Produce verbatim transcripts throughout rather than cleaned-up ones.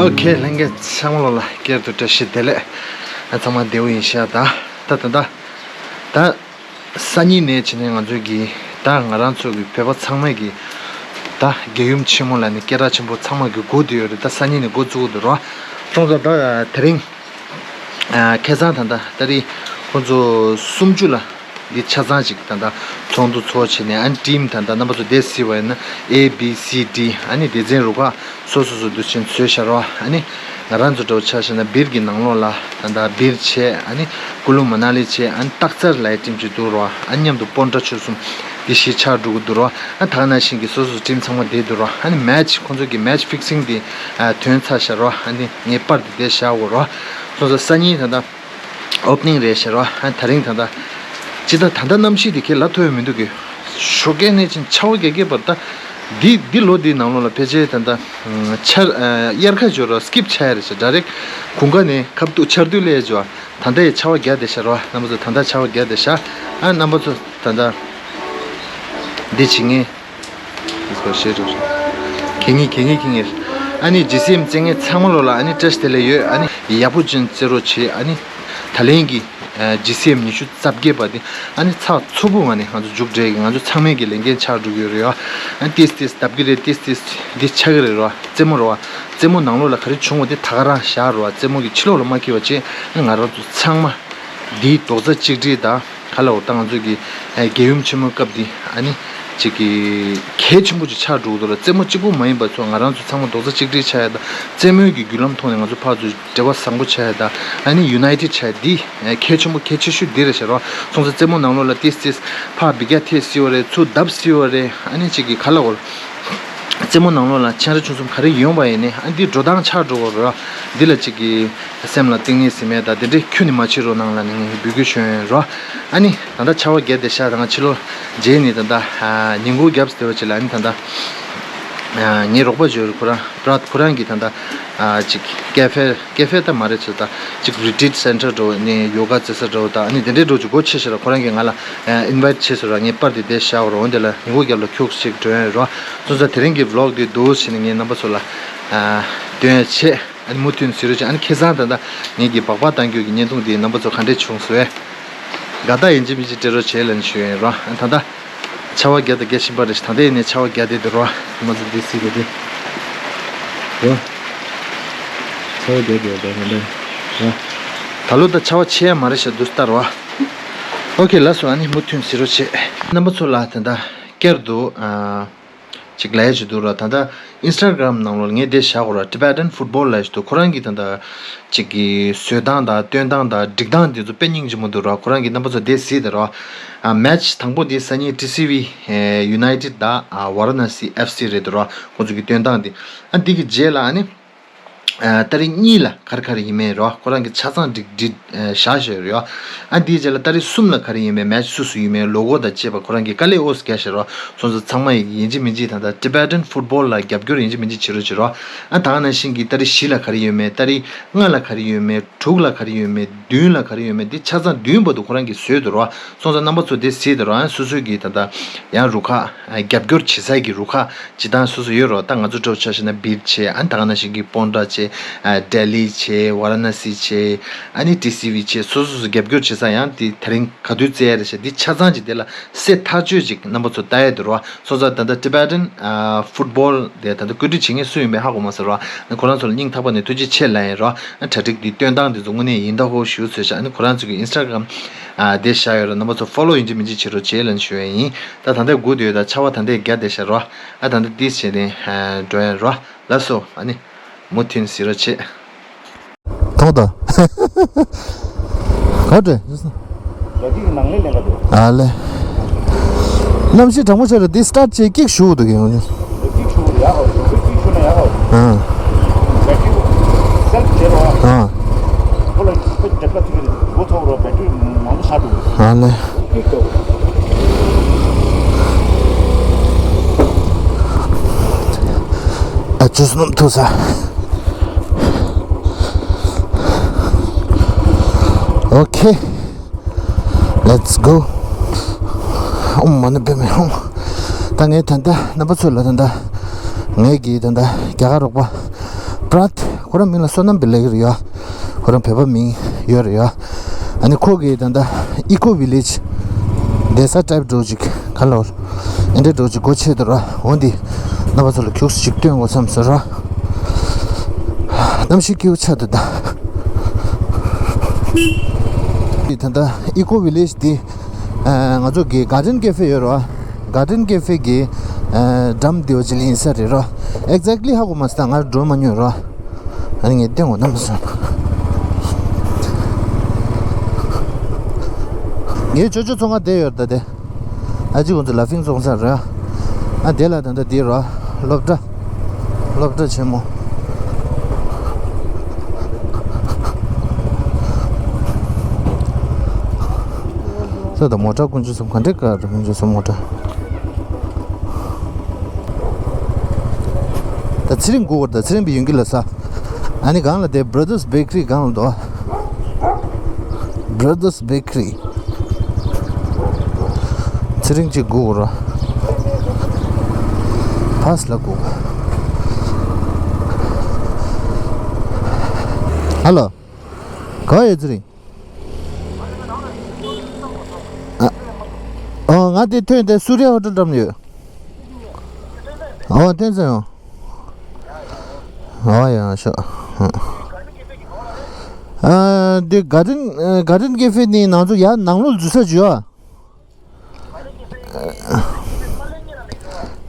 ཨོ་ཁེ། ལྷན་རྒྱས་ཚང་མ་ལོ་ལ་བསྐྱར་དུ་བཀྲ་ཤིས་བདེ་ལེགས། ཨ་ཚང་མ་བདེ་པོ་ཡིན་ཤག་ད་ད་ད་ད་ད་སང་ཉིན་ནས་བྱས་ནས་ང་ཚོའི་གི་ད་ང་རང་ཚོ་གི་བོད་པ་ཚང་མས་གི་ད་རྒྱལ་ཡུམ་ཆེན་མོ་ལ་ནི་སྐད་གྲགས་ཆེན་པོ་ཚང་མ་གི་སྒུག་བསྡད་ཡོད་རེད། ད་སང་ཉིན་ནས་འགོ་བཙུགས་འདུག་རོ། སོང་ཙང་ད་དེ་རིང་ཨ་ཁ་སང་ད་ད་ད་རེས་ཁོང་ཚོ་སུམ་ཅུ་ལ། འདི་ཆ་ཚང་ཅིག་ད་ལྟ་ཚོགས་འདུ་ཚོགས་བྱས་ནས། ཨ་ནི་ཊིམ་ད་ལྟ་རྣམ་པ་ཚོ་འདིར་གཟིགས་པ་ཡིན་ན་ཨེ་བི་སི་ཌི། ཨ་ནི་སྡེ་ཚན་རུ་ཁག་སོ་སོ་སོ་འདུ་ཆེན་བཟོས་བཞག་རོ། ཨ་ནི་ང་རང་ཚོ་འདྲ་བོ་ཆ་བཞག་ན་སྦིར་གྱི་ནང་ལོགས་ལ་ད་ལྟ་སྦིར་བྱས། ཨ་ནི་ཀུ་ལུ་མ་ན་ལི་བྱས། ཨ་ནི་སྟག་འཚེར་ལའི་ཊིམ་ཅིག་འདུག་རོ། ཨ་ནི་མཉམ་དུ་སྤོན་ཊ་ཆུ་གསུམ་འདི་བཞི་ཆགས་འགྲོ་གི་འདུག་རོ། ཨ་ད་ག་ནང་བཞིན་གྱི་སོ་སོ་ཊིམ་ཚང་མ་འདིར་འདུག་རོ། ཨ་ནི་མེ་ཆི་ཁོང་ཚོ་གི་མེ་ཆི་ཕིག་སིང་འདི་ཨ་ཐོན་ཚར་བཞག་རོ། ཨ་ནི་ངས་པར་འདི་འདིར་བཞག་ཡོད་རོ། སོ་སོ་སང་ཉིན་ད་ལྟ་ཨོ་པ་ནིང་རེད་ཟེར་བ། ཨ་ད་རིང་ད་ལྟ་ཅི་ད་ད་ལྟ་གནམ་གཤིས་དེ་ཁྱེད་ལ་ཐོས་མི་འདུག་གི། ཞོགས་ཀས་ནས་ཅིན་ཆར་པ་རྒྱག་རྒྱག་པར་ད་འདི་འདི་ལོ་འདིའི་ནང་ལོགས་ལ་ཕལ་ཆེར་ད་ལྟ་ཆར་དབྱར་ཁ་འབྱོར་བ་སི་ཀིབ་ཆགས་ཡ་རེད་ཟེར། ཌའི་རེག་གུང་ཁ་ནས་ཁ་ཐུག་ཆར་དུས་སླེབས་འབྱོར་བ། ད་ལྟ་ཡི་ཆར་པ་རྒྱག་བསྡད་ཤག་རོ། རྣམ་པ་ཚོ་ད་ལྟ་ཆར་པ་རྒྱག་བསྡད་ཤག། ཨ་རྣམ་པ་ཚོ་ད་ལྟ་འདི་བྱེད་ངེས། གད་ངེས་གད་ངེས་གད་ངེས། ཨ་ནི་ཇི་སི་ཨེམ་བཙལ་མཁན་ཚང་མ་ལོ་ལ་ཨ་ནི་བཀྲ་ཤིས་བདེ་ལེགས་ཡོད། ཨ་ནི་ཡག་པོ་ཅན་བཙལ་རོགས་བྱེད། ཨ་ནི་ད་ལན་གྱི་ཇི་སི་ཨེམ་ཉི་ཤུ་རྩ་བརྒྱད་པ་དེ་ཨ་ནི་ཚགས་ཚུད་པོ་ངང་ནས་ང་ཚོ་མཇུག་སྒྲིལ་གྱི། ང་ཚོ་ཚང་མས་ཀྱི་ལས་འགན་ཆགས་འགྲོ་གི་ཡོད་རེད་ཡ། ཨ་ནི་ཏིས་ཏིས་བརྡབ་གི་རེད། ཏིས་ཏིས་འདི་ཆགས་ཀྱི་རེད་རོ། རྩེད་མོ་རོ། རྩེད་མོ་ནང་ལོགས་ལ་ག་རེ་བྱུང་བ་དེ་ད་ག་རང་བཞག་རོ། རྩེད་མོ་གི་ཕྱི་ལོགས་ལ་མ་འཁྱེར་བ་བྱས། ཨ་ནི་ང་རང་ཚོ་ཚང་མ་འདིའི་རྡོག་རྩ་གཅིག་སྒྲིལ་དང་། ག་ལ་འོ་ད་ང་ཚོ་གི་ཨ་རྒྱལ་ཡུམ་ཆེན་མོའི་སྐབས་འདི་ཨ་ནི་ཅིག་གི་གལ་ཆེན་པོ་ཅིག་ཆགས་འགྲོ་གི་འདུག་ལ། རྩེད་མོ་གཅིག་པུ་མ་ཡིན་པ་ཚོ་ང་རང་ཚོ་ཚང་མ་རྡོག་རྩ་གཅིག་སྒྲིལ་ཆགས་ཡ་དང་། རྩེད་མོའི་གི་བརྒྱུད་ལམ་ཐོག་ནས་ང་ཚོ་ཕར་ཚུར་འབྲེལ་བ་བཟང་པོ་ཆགས་ཡ་དང་། ཨ་ནི་ཡུ་ནའི་ཊེཌ་ཆགས་ཡ་འདི་གལ་ཆེན་པོ་གལ་ཆེ་ཤོས་འདི་རེད་ཤག་རོ། སོང་ཙང་རྩེད་མོ་ནང་ལོགས་ལ་ཏིས་ཏིས་ཕར་འབུད་རྒྱག་ཐེབས་སྲིད་པ་རེད། ཚུར་བརྡབ་སྲིད་པ་རེད། ཨ་ནི་ཅིག་གི་ག་ལ་འོ། རྩེད་མོ་ནང་ལོགས་ལ་ཆང་ར་ཆུང་གསུམ་ག་རེ་ཡོང་བ་ཡིན་ནའི་ཨ་འདི་འགྲོ་སྟངས་ཆགས་འགྲོ་གི་རེད། འདི་ལ་ཅིག་གི་སེམས་ལ་གཏིང་ནས་ཟིན་མེད་ད་དེ་འདྲའི་ཁྱོན་ནས་མ་བྱེད་རོགས་གནང་ལ་ནི་ངས་འབོད་སྐུལ་ཞུ་ཡོད་རོ། ཨ་ནི་ད་ལྟ་ཆར་པ་བརྒྱབ་བསྡད་ཤག། ད་ང་ཕྱི་ལོགས་མཇལ་ནས་ད་ལྟ་ཉིན་གུང་བརྒྱབ་བསྡད་པ་ཅིག་ལ། ཨ་ནི་ད་ལྟ་ངའི་རོགས་པ་ཅིག་ཡོད་རེད། ཁོ་རང་བྲ་ཁོ་རང་གིས་ད་ལྟ་ཅིག་ཀེ་ཧྥེ་ཀེ་ཧྥེ་ད་མ་རེད་ཟེར། ད་ཅིག་རི་ཊིཊ་སེན་ཊར་འདྲ་བོ་ནས་ཡོ་ག་རྩེ་ས་འདྲ་བོ་ད་ཨ་ནི་དེ་འདྲའི་འདྲ་བོ་ཅིག་སྒོ་ཕྱེ་ཤག་ར། ཁོ་རང་གིས་ང་ལ་ཨིན་ཝའི་ཊི་བྱས་སོང་ར། ངས་པར་དེ་དེ་བཞག་རོགས། འོན་དེ་ལ་ཉིན་གུང་བརྒྱབ་ལ་ཁྱུག་ཅིག་འགྲོ་ཡོད་རོ། སོང་ཙང་དེ་རིང་གི་བི་ལོག་འདི་འདུག་ཟེར་ནས་ངས་རྣམ་པ་ཚོ་ལ་སྟོན་ཡ་བྱས། ཨ་ནི་མུ་མཐུད་གཟིགས་རོགས་བྱེད། ཨ་ནི་ཁ་སང་ད་ལྟ་ངེད་ཀྱི་སྦག་སྦག་གཏང་རྒྱུ་གི་བརྙན་ཐུང་དེ་རྣམ་པ་ཚོ་ག་འདྲས་བྱུང་སོང་བས། དགའ་རྟགས་ཡིན་གཅིག་མིན་གཅིག་སྤྲད་རོགས་བྱེད་ལབ་ནས་ཞུ་ཡ་ཡིན་རོ། ཨ་ད་ལྟ་ཆར་པ་བརྒྱབ་ད་རྒྱག་བཞིན་པ་རེད། ད་ལྟ་ཡིན་ནའི་ཆར་པ་བརྒྱབ་བསྡད་འདུག་རོ། རྣམ་པ་ཚོ་འདི་གཟིགས་དེ་འདི་རོ། ཆར་པ་བརྒྱབ་བསྡད་ད་ད་ལྟ་རོ། ད་ལོ་ད་ཆར་པ་ཆེ་ཡ་མ་རེད་ཤག་འདུག་ལྟ་རོ། ཨོ་ཁེ་ལགས་སོ། ཨ་ནི་མུ་མཐུད་གཟིགས་རོགས་བྱེད། རྣམ་པ་ཚོ་ལ་ད་ལྟ་བསྐྱར་དུ་ཨ། ཅིག་ལབ་ཡ་ཅིག་འདུག་ར། ད་ལྟ་ཨིན་སི་ཊ་གྷི་རམ་ནང་ལོགས་ངས་དེ་བཞག་གོ་ར། Tibetan Football ལབ་ཅིག་འདུག། ཁོ་རང་གིས་ད་ལྟ་ཅིག་གི་བཟོ་སྟངས་དང་སྟོན་སྟངས་དང་སྒྲིག་སྟངས་དེ་ཚོ་དཔེ་སྙིང་རྗེ་མོ་འདུག་ར། ཁོ་རང་གིས་རྣམ་པ་ཚོ་དེ་གཟིགས་དང་ར། ཨ་མེ་ཆི་དང་པོ་དེ་སང་ཉིན་ཊི་སི་ཝི་ཡུ་ནའི་ཊེཌ་དང་ཨ་ཝ་ར་ཎ་སི་ཨེཕ་སི་རེད་འདུག་ར། ཁོ་ཚོ་གི་སྟོན་སྟངས་དེ། ཨ་འདི་གི་རྗེས་ལ་ཨ་ནི། ཨ་ཏ་རིག་གཉིས་ལ་ག་རེ་ག་རེ་ཡིན་མིན་རོ། ཁོ་རང་གི་ཆ་ཚང་སྒྲིག་སྒྲིག་ཨ་བཞག་བཞག་ཡོད་རེད་ཡ། ཨ་འདིའི་རྗེས་ལ་ཏ་རིག་གསུམ་ལ་ག་རེ་ཡིན་མིན། མེ་ཆི་སུ་སུ་ཡིན་མིན། ལོ་གོ་དང་བཅས་པ་ཁོ་རང་གིས་དཀའ་ལས་ཨོ་ཙི་རྒྱག་བཞག་རོ། སོང་ཙང་ཚང་མ་ཡིན་གཅིག་མིན་གཅིག་ད་ལྟ་Tibetan Football ལ་རྒྱབ་སྐྱོར་ཡིན་གཅིག་མིན་གཅིག་བྱེད་རོགས་བྱེད་རོ། ཨ་ད་ག་ནང་བཞིན་གྱི་ཏ་རིག་བཞི་ལ་ག་རེ་ཡོད་མེད། ཏ་རིག་ལྔ་ལ་ག་རེ་ཡོད་མེད། དྲུག་ལ་ག་རེ་ཡོད་མེད། བདུན་ལ་ག་རེ་ཡོད་མེད། འདི་ཆ་ཚང་བདུན་བར་དུ་ཁོ་རང་གིས་བཟོས་འདུག་རོ། སོང་ཙང་རྣམ་པ་ཚོ་དེ་གཟིགས་དང་རོ། ཨ་སོ་སོའི་གི་ད་ལྟ་ཡང་རུ་ཁག་རྒྱབ་སྐྱོར་བྱེད་ས་གི་རུ་ཁག་སྤྱི་བཏང་སོ་སོ་ཡོད་རོ། ད་ང་ཚོ་འདྲ་བོ་ཆ་བཞག་ན་སྦིར་བྱས། ཨ་ད་ག་ནང་བཞིན་གྱི་སྤོན་ཊ་བྱས། ཨ་ལྡི་ལི་བྱས། ཝ་ར་ཎ་སི་བྱས། ཨ་ནི་ཊི་སི་ཝི་བྱས། སོ་སོ་སོ་རྒྱབ་སྐྱོར་བྱེད་ས་ཡང་དེ་དེ་རིང་ག་དུས་རྩེ་ཡ་རེད་ཤག། འདི་ཆ་ཚང་གཅིག་དེ་ལ་གསལ་ཐག་ཆོད་ཅིག་རྣམ་པ་ཚོ་ལྟ་ཡ་འདུག་རོ། སོང་ཙང་ད་ལྟ་Tibetan ཨ་Football དེ་ད་ལྟ་བཀོད་སྒྲིག་བྱེད་མཁན་སུ་ཡིན་པའི་ཧ་གོ་མ་སོང་རོ། ཁོ་རང་ཚོ་ལ་སྙིང་ཐག་པ་ནས་ཐུགས་རྗེ་ཆེ་ལབ་ཡ་ཡིན་རོ། ཨ་གྲ་སྒྲིག་འདི་སྟོན་སྟངས་འདི་ཚོ་དངོས་གནས་ཡིན་ད་ཧོ་ཞུ་ཚོད་ཤག། ཨ་ནི་ཁོ་རང་ཚོ་གི་Instagram ཨ་དེ་བཞག་ཡོད་ར། རྣམ་པ་ཚོ་follow ཡིན་གཅིག་མིན་གཅིག་བྱེད་རོགས་བྱེད་ལབ་ནས་ཞུ་ཡ་ཡིན། ད་ད་ལྟ་སྒུག་བསྡད་ཡོད། ད་ཆར་པ་ད་ལྟ་རྒྱག་བསྡད་ཤག་རོ། ཨ་ད་ལྟ་ཏིས་བྱས་ནས་ཨ་འགྲོ་ཡ་རོ། ལགས་སོ། ཨ་ནི་མུ་མཐུད་གཟིགས་རོགས་བྱེད། ཐོག་ད། ག་འདྲ། ལོ་གཅིག་གི་ནང་ལས་ལེན་ག་འདུག། ཨ་ལེ། གནམ་གཤིས་གྲང་མོ་ཆགས་རེད། འདི་སི་ཊར་ཊི་བྱས་ཀིག་ཞུ་འདུག་གི། ཀིག་ཞུ་ཡག་ག་འདུག། ཀིག་ཞུ་ན་ཡག་ག་འདུག། ཨ། བེ་ཊི་རི་སེལ་ཕི་བྱེད་རོགས། ཨ། ཁོ་ལ་ཁོ་འདེབས་ཀ་ཐུག་གི་རེད། འགོ་ཚུགས་རོགས། བེ་ཊི་རི་མང་པོ་ཆགས་འདུག། ཨ་ལེ། ཀིག་འདུག། ཨ་ཅོ་སྣུམ་ཐུག་ས། Okay, let's go. ཨོཾ་མ་ཎི་པདྨེ་ཧཱུྃ། ད་ངས་ད་ལྟ་རྣམ་པ་ཚོ་ལ་ད་ལྟ་ངས་ཀྱི་ད་ལྟ་རྒྱ་གར་རོགས་པ་བྲད་ ཁོ་རང་མིང་ལ་བསོད་ནམས་པའི་ལེགས་རེད་ཡ། ཁོ་རང་བོད་པ་མིང་ཡོད་རེད་ཡ། ཨ་ནི་ཁོ་གིས་ད་ལྟ་ཨི་ཀོ་ཝི་ལེཇ་བསྡད་ས་ཊའིབ་འདྲ་བོ་ཅིག་ག་ལ་ཨེ་འདྲ་འདྲ་བོ་ཅིག་སྒོ་ཕྱེ་འདུག་ར། འོ་འདི་རྣམ་པ་ཚོ་ལ་ཁྱུག་ཙམ་ཅིག་སྟོན་དགོས་བསམ་སོང་ར། གནམ་གཤིས་སྐྱིད་པོ་ཆགས་འདུག་ད། ད་ལྟ་ཨི་ཀོ་ཝི་ལེཇ་འདི་ཨ་ང་ཚོ་གི་གར་ཌེན་ཀེ་ཧྥེ་ཡོད་ར། གར་ཌེན་ཀེ་ཧྥེ་གི་ཨ་འགྲམ་འདི་བ་ཅིག་ལ་ཡིན་ས་རེད་ར། ཨེག་ཛེག་ལི་ཧ་གོ་མ་སོང་། ད་ང་འགྲོ་མ་མྱོང་ར། ཨ་ནི་ངས་སྟོན་དགོས་ན་མ་སོང་། ངའི་ཅོ་ཅོ་ཚོང་ཁང་བསྡད་ཡོད་ད་དེ། ཨ་ཅེ་ཁོང་ཚོ་ལ་ཕིང་ཚོང་ས་རེད། ཨ་དེ་ལ་ད་ལྟ་འདི་ར་སློབ་གྲྭ། སློབ་གྲྭ་ཆེན་མོ། ས་ད་མོ་ཊ་དཀོན་མཆོག་གསུམ་ག་འདྲས་ཀ་རེད། དཀོན་མཆོག་གསུམ་མོ་ཊ། ད་ཚེ་རིང་སྒུག་དགོས་རེད། ད་ཚེ་རིང་བི་ཡོང་གི་ལ་ས། ཨ་ནི་སྒང་ལ་དེ་Brothers Bakery སྒང་ལ་འདུག Brothers Bakery། ཚེ་རིང་གཅིག་སྒུག་དགོས་རེད། ཕ་སི་ལ་སྒུག་ཧ་ལོ། ག་པར་ཡོད་ཚེ་རིང་། ཨ། ཨོ་ང་དེ་ཐོན་དེ་སུ་རི་ཡ་ཧོ་ཊེལ་འགྲམ་ཡོད། ཨོ་ཐོན་སོང་ཡོང་། ཨོ་ཡང་ཤོག་ཨ་འདི་གར་ཌེན་གར་ཌེན་ཀེ་ཧྥེ་ནི་ང་ཚོ་ཡར་ནང་ལོགས་འཛུལ་ས་ཅིག་ཡོད།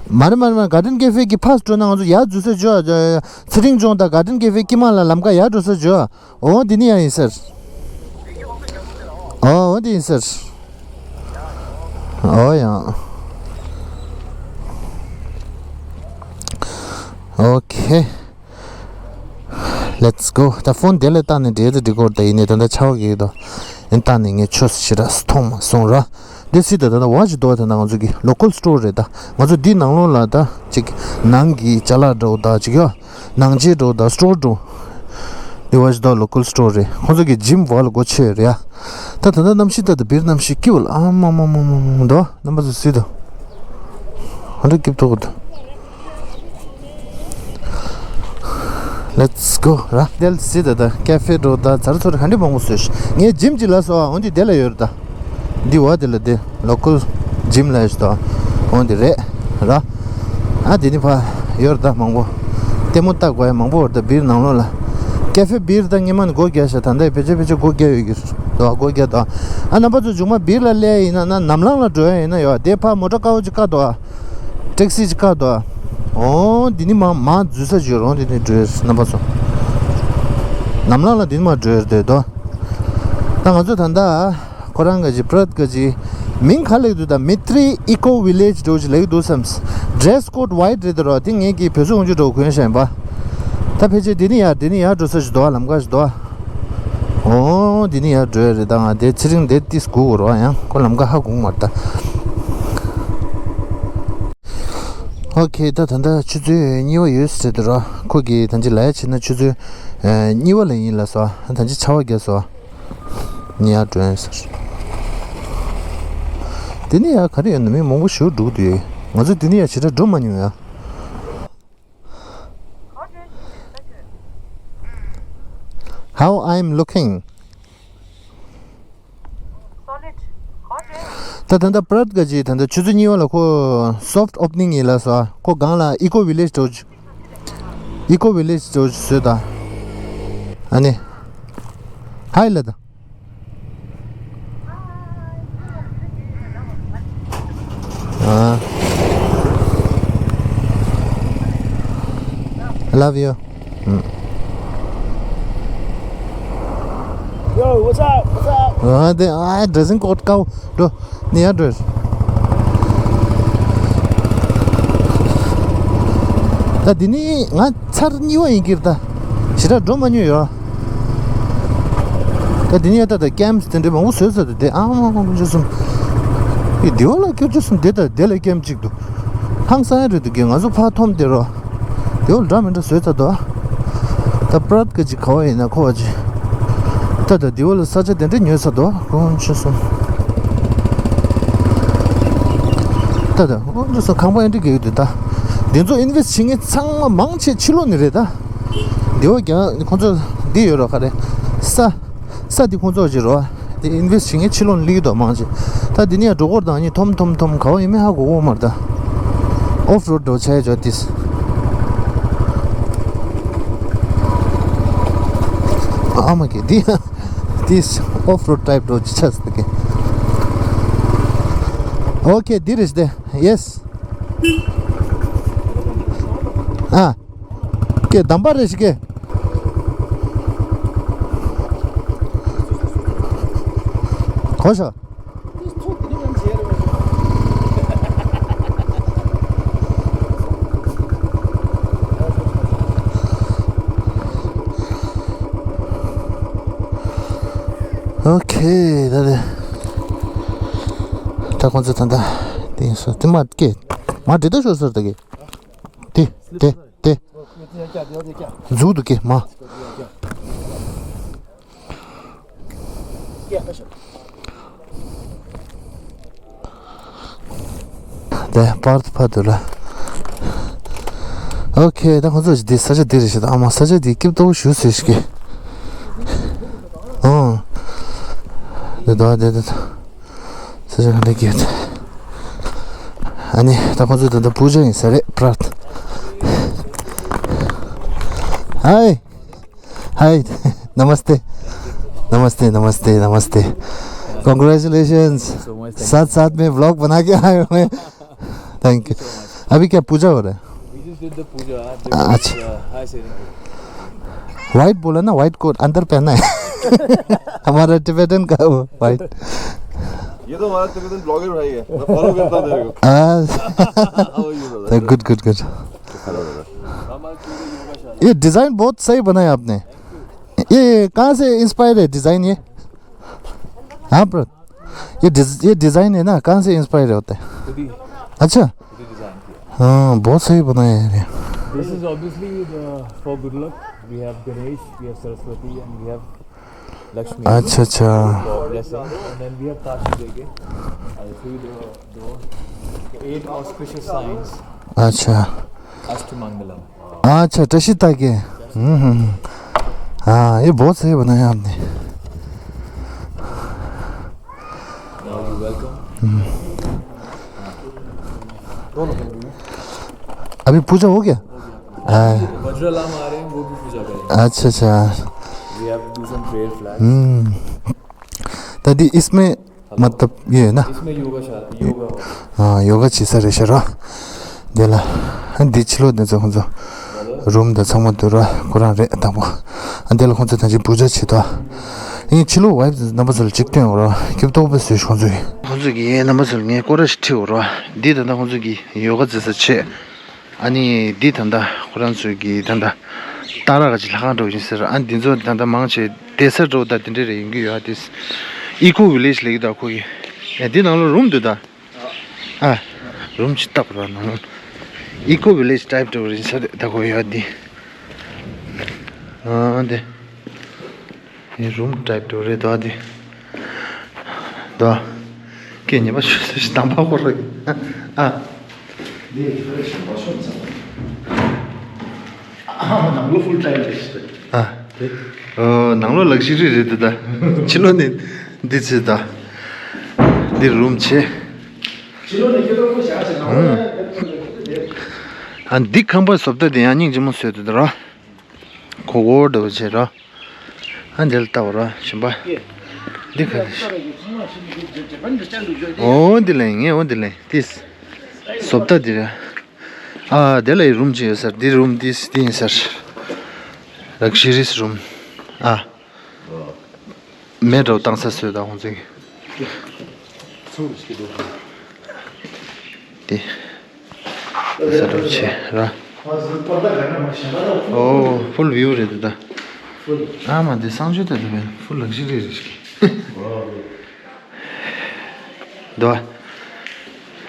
མ་རེད་མ་རེད་མ་རེད། གར་ཌེན་ཀེ་ཧྥེ་གི་ཕ་སི་འགྲོ་ན་ང་ཚོ་ཡར་འཛུལ་ས་ཅིག་ཡོད། ཚེ་རིང་ལྗོངས་དང་གར་ཌེན་ཀེ་ཧྥེ་དཀྱིལ་མ་ལ་ལམ་ཁ་ཡར་འགྲོ་ས་ཅིག་ཡོད། འོ་འདི་ནི་ཡང་ཡིན་ཟེར། འོ་འོ་འདི་ཡིན་ཟེར། འོ་ཡང་། ཨོ་ཁེ། Let's go. ད་ཕོན་དེ་ལ་བཏང་ནས་འབྲེལ་དུ་འགྲིག་གོ་ད་ཡིན་ནས་ད་ལྟ་ཆར་པ་གིས་ད་ཡིན་བཏང་ནས་ངས་ཆོས་ཞེ་དྲག་མཐོང་མ་སོང་ར། འདི་སྲིད་ད་ད་ད་བ་ཞིག་འདུག་ད་ད་ང་ཚོ་གི་ལོ་ཀལ་སི་ཊོར་རེད། ད་ང་ཚོ་འདི་ནང་ལོགས་ལ་ད་ཅིག་ནང་གི་ཅ་ལག་འདྲ་བོ་ད་ཅིག་ཡོད། ནང་ཆས་འགྲོ་དང་སི་ཊོར་འགྲོ། འདི་བ་ཞིག་དང་ལོ་ཀལ་སི་ཊོར་རེད། ཁོང་ཚོ་གི་ཇིམ་བ་ལ་སྒོ་ཕྱེ་རེད་ཡ། ད་ད་ལྟ་གནམ་གཤིས་ད་ད་བིར་གནམ་གཤིས་སྐྱིད་པོ་ལ་ཨ་མ་མ་མ་མ་མ་འདུག་རྣམ་པ་ཚོ་གཟིགས་དང་། ཧ་འདྲ་སྐྱིད་པོ་འདུག Let's go ར། དེ་ལ་གཟིགས་ད་ད་ཀེ་ཧྥེ་འགྲོ་ད་ཛར་ཚོར་ཧ་འདྲ་མང་པོ་བཟོས་ཤག་ངས་ཇིམ་གཅིག་ལ་སོ་འོན་ཏེ་དེ་ལ་ཡོད་རེད་ད། འདི་བ་དེ་ལ་དེ་ལོ་ཀལ་ཇིམ་ལ་ཡོད་ཤག་འོན་ཏེ་རེད་ར། ཨ་དེ་ནི་ཕ་ཡོད་རེད་ད་མང་པོ། ལྟད་མོ་ལྟ་དགོས་ཡ་མང་པོ་ཡོད་རེད་ད་བིར་ནང་ལོགས་ལ། ཀེ་ཧྥེ་བིར་ད་སྔོན་མ་ནས་སྒོ་རྒྱག་ཤག་ད་ལྟ་ཕལ་ཆེར་ཕལ་ཆེར་སྒོ་རྒྱག་ཡོད་ཀྱི་རེད་ད་སྒོ་རྒྱག་ད། ཨ་རྣམ་པ་ཚོ་མཇུག་མ་བིར་ལ་སླེབས་ཡིན་ན་ན་ནམ་ལངས་ལ་འགྲོ་ཡ་ཡིན་ན་ཡོད་དེ་ཕ་མོ་ཊ་དཀར་པོ་ཅིག་བཀག་འདུག་ཨ། ཊེག་སི་ཅིག་བཀག་འདུག་ཨ། འོ་འདི་ནི་མ་མ་འཛུལ་ས་ཅིག་ཡོད་རོང་འདི་ནི་འགྲོ་ཡ་རེད་རྣམ་པ་ཚོ། ནམ་ལངས་ལ་འདི་ནི་མ་འགྲོ་ཡ་རེད་དོ། ད་ང་ཚོ་ད་ལྟ། ཁོ་རང་ག་ཅི་པྲད་ག་ཅི། མིང་ག་ལེགས་འདུག་ད་མི་ཏྲི་ཨི་ཀོ་ཝི་ལེཇ་འགྲོ་ཅི་ལེགས་འདུག་བསམ། ཌི་རེ་སི་ཀོཌ་ཝའིཊ་རེད་དོ་ར་དེ་ངས་ཀྱི་བོད་སོག་ཁོང་ཆུ་འགྲོ་གོན་ཤ་ཡིན་པ། ད་ཕལ་ཆེར་འདི་ནི་ཡར་འདི་ནི་ཡར་འགྲོ་ས་ཞིག་འདུག་ཨ་ལམ་ཁ་ཞིག་འདུག་ཨ། ཨོ་འདི་ནི་ཡར་འགྲོ་ཡ་རེད་ད་ང་དེ་ཚེ་རིང་དེ་ཏིས་སྒུག་དགོས་ར་ཡང་ཁོ་ལམ་ཁ་ཧ་གོ་མ་རེད་ད། ཨོ་ཁེ་ད་ད་ལྟ་ཆུ་ཚོད་གཉིས་པ་ཡོད་ཟེར་དོ་ར་ཁོ་གིས་ད་ཅི་ལ་ཡ་བྱས་ན་ཆུ་ཚོད་གཉིས་པ་ལ་ཡིན་ལ་སོ་ད་ཅི་ཆར་པ་བརྒྱབ་སོ། ནི་ཡར་འགྲོ་ཡིན་ཟེར། དེ་ནི་ཡར་ག་རེ་ཡོད་ན་མི་མང་པོ་ཞིག་འགྲོ་གི་འདུག་ང་ཚོ་དེ་ནི་ཡར་ཞེ་དྲག་འགྲོ་མ་མྱོང་ཡ། How I'm looking? ད་ད་ལྟ་པྲད་ག་ཅི་ད་ལྟ་ཆུ་ཚོད་གཉིས་པ་ལ་ཁོ་སོཕ་ཊི་ཨོ་པ་ནིང་ཡིན་ལ་སོ་ཁོ་སྒང་ལ་ཨི་ཀོ་ཝི་ལེཇ་འགྲོ། ཨི་ཀོ་ཝི་ལེཇ་ཇོར་ཇི་བཟོས་དང་། ཨ་ནི། ཧའི་ལབ་དང་། ཨ། I love you. ཨུམ། Yo, what's up? What's up? ཨ་དེ་ཨ་ཌི་རེ་སིང་ཀོཌ་དཀར་པོ་འགྲོ། ནི་ཡར་འགྲོ། ད་འདི་ནི་ང་ཚར་གཉིས་པ་ཡིན་གྱི་རེད་ད། ཞེ་དྲག་འགྲོ་མ་མྱོང་ཡོད། ད་འདི་ནི་ཡ་ད་ད་ཀེམ་དེ་འདྲ་མང་པོ་བཟོས་ཚར་འདུག་དེ་ཨ་མ་མ་མ་ཅོ་གསུམ། ཨི་དེ་བ་ལ་ཀྱོ་ཅོ་གསུམ་དེ་ད་དེ་ལ་ཀེམ་གཅིག་འདུག་ཧང་སང་ཡ་རེད་འདུག་གི་ང་ཚོ་ཕར་འཐོམ་དེ་རོ། དེ་བ་ལ་འདྲ་མི་འདྲ་བཟོས་ཚར་འདུག་ད་པྲད་ག་ཅིག་ག་བ་ཡིན་ན་ཁོ་བ་ཅིག་ད་ད་དེ་བ་ལ་ས་ཆ་དེ་འདྲ་ཉོས་ཚར་འདུག་ཀོང་ཆུ་སོང་། ད་ད་ཀོང་ཆུ་སོང་ཁང་པ་ཨེ་འདྲ་གི་ཡོད་དུས་ད། འདི་ཚོ་ཨིན་ཝེ་སི་ཊི་བྱེད་མཁན་ཚང་མ་མང་ཆེ་ཕྱི་ལོགས་ནས་རེད་ད། ཡོད་ཀྱང་ཁོང་ཚོ་འདི་ཡོད་རོགས་ག་རེ། ས་ས་འདི་ཁོང་ཚོ་ཅིག་རོགས་དེ་ཨིན་ཝེ་སི་ཊི་བྱེད་མཁན་ཕྱི་ལོགས་ནས་སླེབས་ཀྱི་འདུག་མང་ཆེ། ད་འདི་ནས་འགྲོ་སྐོར་དང་ནི་ཐོམ་ཐོམ་ཐོམ་ག་བ་ཡིན་མིན་ཧ་གོ་གོ་མ་རེད་ད། ཨོཕ་རོཌ་འགྲོ་བྱས་ཇོ་ཏིས། ཨ་མ་གི་འདི་ཏིས་ཨོཕ་རོཌ་ཊའིབ་འགྲོ་ཅི་ཆགས་སི་ད་གི། ཨོ་ཁེ་འདི་རེད་ཤི་དེ། ཡེ་སི། ཨ། ཀེ་དམ་པ་རེ་ཞིག་གེ། གོ་ཤ། ཨོ་ཁེ་ད་དེ། ད་ཁོང་ཚོ་ད་ད་དེ་ཡིན་སོ་དེ་མ་ཀེ་མ་འདྲེ་ད་ཤོར་སོར་ད་གེ། དེ་དེ། དེ། འཛུགས་འདུག་གེ་མ། དེ་པར་དུ་ཕར་འདུག་ལ། ཨོ་ཁེ་ད་ཁོང་ཚོ་འདི་ས་ཆ་འདི་རེད་ཤག་ཨ་མ་ས་ཆ་འདི་སྐྱིད་པོ་ཞུ་ཟེར་ཞིག་གེ། ཨོ། འདི་འདུག་འདི་འདུག་ས་ཆ་ག་འདྲ་གི་ཡོད། ཨ་ནི་ད་ཁོང་ཚོ་ད་ལྟ་པུ་ཇ་ཡིན་ས་རེད་པྲ་ཐ། ཧའི། हाय। नमस्ते। नमस्ते, नमस्ते, नमस्ते। Congratulations। So much, thank you। साथ साथ में व्लॉग बना के आए हुए हैं। Thank you. अभी क्या पूजा हो रहा है? We just did the puja. अच्छा। व्हाइट बोला ना, व्हाइट कोट अंदर पहनना है। हमारा टिबेटन का वो व्हाइट। ये तो हमारा टिबेटन ब्लॉगर भाई है, मैं फॉलो करता हूँ तेरे को। हाँ। How are you, brother? Good, good, good. ये डिज़ाइन बहुत सही बनाया आपने। ये कहाँ से इंस्पायर है डिज़ाइन ये? हाँ ब्रो, ये डिज़- ये डिज़ाइन है ना, कहाँ से इंस्पायर होता है? खुद ही, अच्छा। खुद ही डिज़ाइन किया। हाँ, बहुत सही बनाया है ये। This is obviously the, for good luck. We have Ganesh, we have Saraswati, and we have Lakshmi. अच्छा, अच्छा। For blessing, and then we have Tashi Dege. Uh, through the door, the eight auspicious signs. अच्छा। Ashtamangalam। अच्छा, टशी ताके। हम्म, हम्म, हम्म। हाँ, ये बहुत सही बनाया आपने। Now you welcome। हम्म। अभी पूजा हो गया? हाँ। वज्र लामा आ रहे हैं, वो भी पूजा करेंगे। अच्छा, अच्छा। We have to do some prayer flags। हम्म। दादी, इसमें मतलब ये है ना? इसमें योगा शा- योगा होगा। हाँ, योगा चीज़ सारे शरा। देला। हाँ, दिचलो दे जो जो। रूम द छमो दुरा कुरान रे तबो। अंदेल खोंसे तंजी पूजा छिता। इ छिलो वाइफ नंबर सल चिकते हो रहा। क्यों तो बस सुश खोंसे। खोंसे की ये नंबर सल ने कोरस ठी हो रहा। दी द खोंसे की योगा जैसे छे। ཨ་ནི་འདི་ད་ལྟ་ཁོ་རང་ཚོའི་གི་ད་ལྟ་ཏཱ་ར་ག་ཅི་ལྷ་ཁང་འགྲོ་བཞིན་ཟེར། ཨ་འདི་ཚོ་ད་ལྟ་མང་ཆེ་བསྡད་ས་འགྲོ་ད་དེ་འདྲ་རེ་ཡིན་གྱི་ཡོད། ཨ་དེ་ཨི་ཀོ་ཝི་ལེཇ་ལེགས་ད་ཁོ་གི། ཨ་འདི་ནང་ལོ་རུམ་འདུག་ད། ཨ་རུམ་ཅི་ལྟ་བུ་ར་ནང་ལོ་ཨི་ཀོ་ཝི་ལེཇ་ཊའིབ་འགྲོ་རིན་ས་རེད་ད་ཁོ་ཡོད་འདི། ཨ་འདི། ངའི་རུམ་ཊའིབ་འགྲོ་རེད་དོ་དེ། དོ། སྐད་ཉེས་པ་ཆུ་སེར་ཞིག་དམ་པ་ཁོ་རེད། ཨ། འདི་ཧ་རེ་ཞིག་མ་ཤོང་ཚང་། ཨ་ནང་ལོ་ཧྥུལ་ཊའིམ་རེད་ཤི། ཨ། ཨོ་ནང་ལོ་ལག་ཤི་རི་རེད་དེ་ད། ཕྱི་ལོ་ནི་འདི་ཚེ་ད། འདི་རུམ་ཆེ། ཕྱི་ལོ་ནི་ཁྱེད་རང་ཁོ་ཤ་ཆེ་ནང་ལོ་ཡང་ཁྱེད་རང་ཁྱེད་རང་ཁྱེད་རང་ཁྱེད་རང་། ཨ་འདི་ཁང་པ་བཟོ་ལྟ་དེ་ཡང་སྙིང་རྗེ་མོ་བཟོས་དེ་ད་ར། གོ་གོ་འདྲ་བོ་བྱེད་རོགས། ཨ་འདི་ལ་ལྟ་བ་རོགས་ཞིམ་པ། འདི་ག་རེ། ཨོ་འདི་ལ་ངས་ཨོ་འདི་ལ་ཏིས། བཟོ་ལྟ་འདི་ར། ཨ་འདི་ལ་ཡི་རུམ་ཅིག་ཡོད་ཟེར། འདི་རུམ་ཏིས་འདི་ཡིན་ཟེར། ལག་ཤི་རིས་རུམ། ཨ། མེ་འདྲ་བོ་བཏང་ས་བཟོས་དང་ཧོན་ཚིག་འདི། ས་རུབ་ཆེ་ར། ཨོ་ཧྥུལ་བིའུ་རེད་འདུག་ད། ཨ་མ་འདི་གསང་སྤྱོད་ད་འདི་བས་ཧྥུལ་ལག་ཤི་རི་རེད་ཤག་འདུག་ཨ།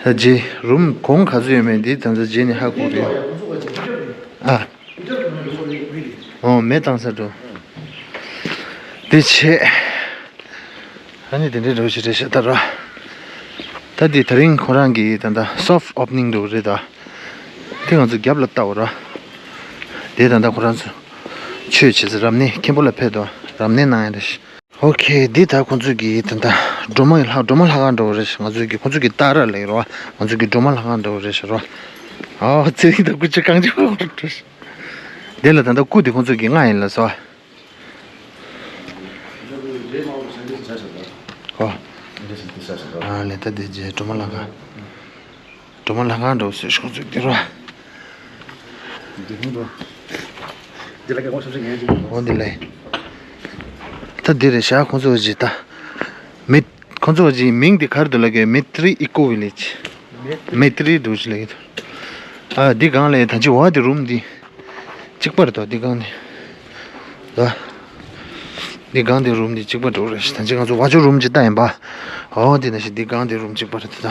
ད་རྗེ་རུམ་གོང་ག་ཚོད་ཡོད་མེད་འདི་ད་ལྟ་རྗེ་ནས་ཧ་གོ་རེད། ཨ། ཨོ་མེ་བཏང་ས་འགྲོ། དེ་བྱས། ཨ་ནི་དེ་འདྲའི་འགྲོ་ཞིག་རེད་ཤག་ད་ར། ད་འདི་ད་རིང་ཁོ་རང་གི་ད་ལྟ་སོཕ་ཨོ་པ་ནིང་འགྲོ་གི་རེད་ད། དེ་ང་ཚོ་རྒྱབ་ལ་ལྟ་བ་ར། དེ་ད་ལྟ་ཁོ་རང་ཚོ་ ཆོས་བྱེད་ས་རབ་གནས་མཁན་པོ་ལ་ཕེབས་དོ། རབ་གནས་གནང་ཡ་རེད། ཨོ་ཁེ། འདི་ད་ཁོང་ཚོས་ཀྱི་ད་ལྟ་སྒྲོལ་མ་ལྷ་སྒྲོལ་མ་ལྷ་ཁང་འདྲ་བོ་རེད། ང་ཚོས་ཀྱི་ཁོང་ཚོས་ཀྱི་ཏཱ་ར་ལབ་ཀྱི་རེད་བ། ང་ཚོས་ཀྱི་སྒྲོལ་མ་ལྷ་ཁང་འདྲ་བོ་རེད་ཟེར་བ། ཨོ་ཚེ་རིང་དང་སྐུ་ཅི་གང་ཅི་བ་འགྲོ། འདི་ལ་ད་ལྟ་སྐུ་འདི་ཁོང་ཚོས་ཀྱི་ལྔ་ཡིན་ལ་སོ། ཨོ། ཨ་ལས་ད་འདི་རྗེས་སྒྲོལ་མ་ལྷ་ཁང་། སྒྲོལ་མ་ལྷ་ཁང་འགྲོ་ཟེར་ཤོག་ཚུལ་འདི་རོ། འདི་ལ་ཀྱང་ངོ་ཤེས་ཤེས་ངན་ཅིག་འོ་འདི་ལས། ད་འདི་རེད་ཤག་ཁོང་ཚོ་ཅི་ད། མི། ཁོང་ཚོ་ཅི་མིང་འདི་ག་རེ་འདུག་ལབ་ཀྱི། Maitri Eco Village། Maitri འདུག་ཅི་ལབ་ཀྱི་འདུག་ཨ་འདི་སྒང་ལས་ད་ཅི་བ་འདི་རུམ་འདི། གཅིག་པ་རེད་དོ་འདི་སྒང་འདི། ད། འདི་སྒང་འདི་རུམ་འདི་གཅིག་པ་འགྲོ་རེད་ཤག་ད་ཅི་ང་ཚོ་བ་ཅོ་རུམ་ཅི་ལྟ་ཡིན་པ། འོ་འདི་ན་ཤི་འདི་སྒང་འདི་རུམ་གཅིག་པ་རེད་དོ་ད།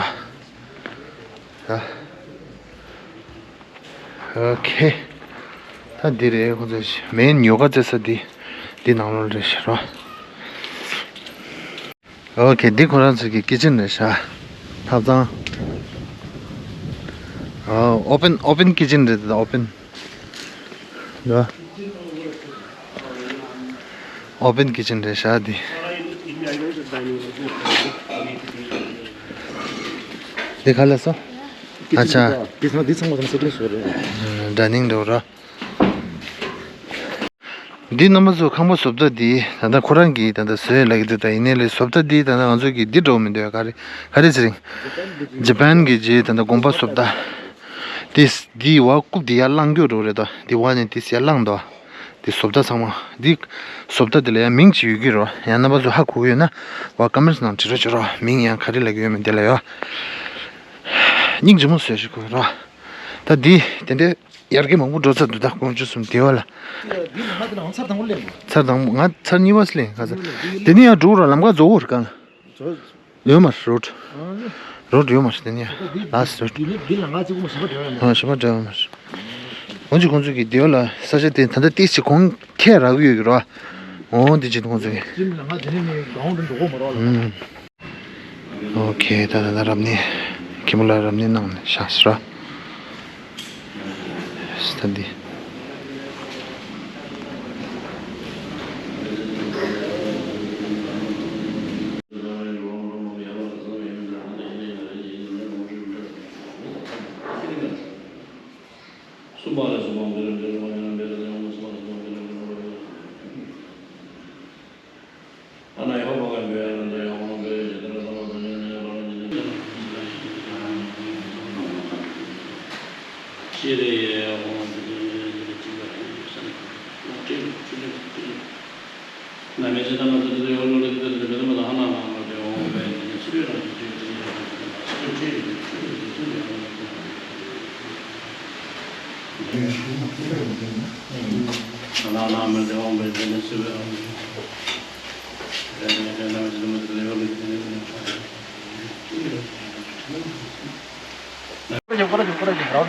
ཨ། ཨོ་ཁེ། ད་འདི་རེད། ཁོ་ཚོ་མེན་ཉོ་ག་རྩེ་ས་འདི། འདི་ནང་ལོགས་རེད་ཤག་རོ། ཨོ་ཁེ། འདི་ཁོ་རང་ཚོ་གི་ཀི་ཅན་རེད་ཤག་ཐབ་ཚང་། ཨོ་ཨོ་པན་ཨོ་པན་ཀི་ཅན་རེད་ད་ཨོ་པན། ཨོ་པན་ཀི་ཅན་རེད་ཤག་འདི། འདི་ག་ལ་སོ། ཨ་ཅག་འདི་ཚང་མ་ཚང་མ་སེ་ཊིང་བཟོ་རེད། ཌའི་ནིང་འདྲ་བོ་ར། འདི་རྣམ་པ་ཚོ་ཁང་པ་བཟོ་ལྟ་འདི་ད་ལྟ་ཁོ་རང་གིས་ད་ལྟ་བཟོས་ལབ་ཀྱི་འདུག་ད་ཡིན་ནའི་ལས་བཟོ་ལྟ་འདི་ད་ལྟ་ང་ཚོ་གི་འདི་འདྲ་བོ་མི་འདུག་ཡ། ག་རེ་ག་རེ་ཟེར་རིང་། ཇ་པན་གི་རྗེས་ད་ལྟ་དགོན་པ་བཟོ་ལྟ། དེ་འདི་བ་རྐུབ་འདི་ཡར་བླངས་རྒྱུ་འགྲོ་རེད་དོ། འདི་བ་ནས་འདི་ཡར་བླངས་དོ། འདི་བཟོ་ལྟ་ཚང་མ་འདི་བཟོ་ལྟ་འདི་ལ་ཡང་མིང་ཅིག་ཡོད་ཀྱི་རོ། ཡང་རྣམ་པ་ཚོ་ཧ་གོ་གི་ཡོད་ན་བ་ཀོ་མེན་ཊི་ནང་བྲིས་རོགས་བྱེད་རོགས། མིང་ཡང་ག་རེ་ལབ་ཀྱི་ཡོད་མེད་འདི་ལ་ཡོད། སྙིང་རྗེ་མོ་བཟོས་ཤིག་གོ་རོགས། ད་འདི་དེ་འདྲའི་ཡར་རྒྱས་མང་པོ་འགྲོ་ཚར་འདུག་ད་དགོང་ཆུ་གསུམ་དེ་བ་ལ། འདི་ལ་ང་དེ་ལ་ང་ཚར་དང་པོ་སླེབས་འདུག་ཚར་དང་པོ་ང་ཚར་གཉིས་པ་སླེབས་ག་ཚར། དེ་ནས་ཡང་འགྲོ་ར་ལམ་ཁ་རྫོགས་འོར་གང་། ཡོད་མ་རེད་རོཌ། རོཌ་ཡོད་མ་རེད་དེ་ནས་ཡང་ལ་སི་རོཌ། འདི་ལ་འདི་ལ་ང་ཚོ་གོ་མ་ཞིམ་པ་འདྲ་ཡོད་མ་རེད། ཨ་ཞིམ་པ་འདྲ་ཡོད་མ་རེད། འོན་ཅི་ཁོང་ཚོ་གི་དེ་བ་ལ་ས་ཆ་དེ་ད་ལྟ་ཏིས་ཅིག་གོང་ཁེ་རག་གི་ཡོད་ཀྱི་རོ། འོ་འདི་ཅིག་ཁོང་ཚོ་གི་ཅིམ་ལ་ང་དེ་ནས་ནས་གང་འདྲ་འགྲོ་གོ་མ་རོགས་ལ། ཨོ་ཁེ། ད་ད་ད་རབ་གནས་ཁྱི་མོ་ལ་རབ་གནས་གནང་ནས་ཤག་སི་ར། སི་ད་འདི།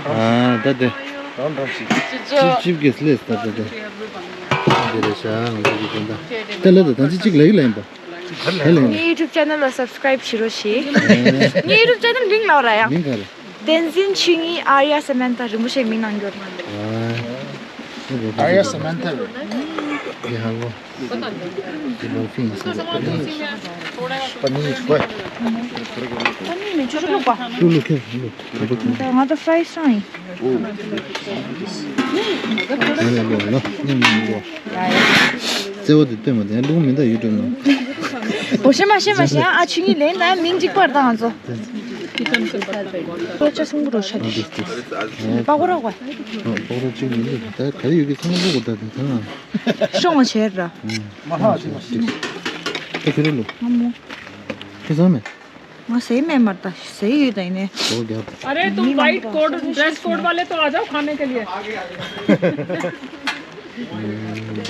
ཨ་ད་དེ། ཅིབ་ཅིབ་གི་སླེབས་ད་ད་དེ། དེ་རེད་ཤག་ང་ཚོ་གི་དོན་དག་ད་ལ་ད་ད་ཅི་ཅིག་ལ་ཡི་ལ་ཡིན་པ། ད་ལ་ཡིན། ངའི་YouTube channel ལ་subscribe བྱེད་རོགས་བྱེད། ངའི་YouTube channel ལིང་ལ་ར་ཡང་། ལིང་ག་རེད། བསྟན་འཛིན་ཆོས་ཉིད། ཨཱརྱ་སྨན་ཏ། རིན་པོ་ཆེའི་མིང་གནང་རྒྱུ། ཨཱརྱ་སྨན་ཏ། ཡ་ཧ་ལོ། ང་ཚོ་fry བྱུང་ཡིན། རྩེ་བ་དེ་སྟོན་མ་དེ་ལུང་མི་འདའ་ཡུ་ཊུབ་ནང་། འོ་ཤེས་མ་ཤེས་མ་ཤེས་ཨ་ཆུ་ངའི་ལན་ན་མིང་གཅིག་པར་དང་ང་ཚོ། ལོ་ཆ་སུང་གུ་རོ་ཤ་དེ། པ་གོ་ར་གོ། པ་གོ་ར་གཅིག་མི་འདུག་ད་ག་རེ་ཡོད་ཀྱི་ཚང་མ་ལོ་གོ་ད་དེ་ད། ཤོང་བ་བྱས་ར། མ་ཧ་ཅི་མ་ཤི། ད་ཁྱེད་རང་ལོ། ང་མོ། ཁྱེད་ཚང་མེད། ང་ཟས་མེད་མར་ད་ཟས་ཡོད་ད་ཡིན་ནས། ཨོ་རྒྱབ། अरे तुम वाइट कोट ड्रेस कोड वाले तो आ जाओ खाने के लिए। ཡིན་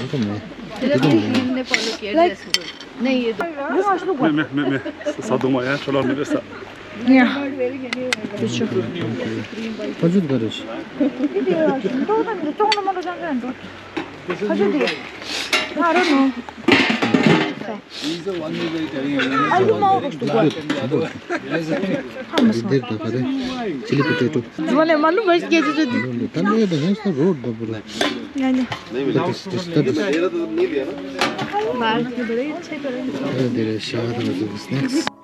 ད་མེད། ཡིན་ད་མེད། नहीं ये तो मैं मैं मैं मैं साधु माया चलो मेरे साथ। ཡ། ཁ་ཆུ་ག་རེ་ཤི། ཁ་ཆུ་དེ། I don't know. ཨ་ལུ་མང་པོ་ཞིག་འདུག་ག་འདི་འདིར་ད་ག་རེ། ཅི་ལི་པོ་ཏེ་ཊོ། ཛི་མ་ལས་མ་ལུ་མ་ཞིག་སྐད་ཆ་ཅོ་དེ། ད་ལོས་ད་ཧེ་ས་རོ་ཌ་པོ་ར། नहीं मिला। नहीं मिला। मेरा तो नहीं दिया ना। बाहर की बड़े अच्छे करें। अरे, तेरे शाह तो जबरदस्त।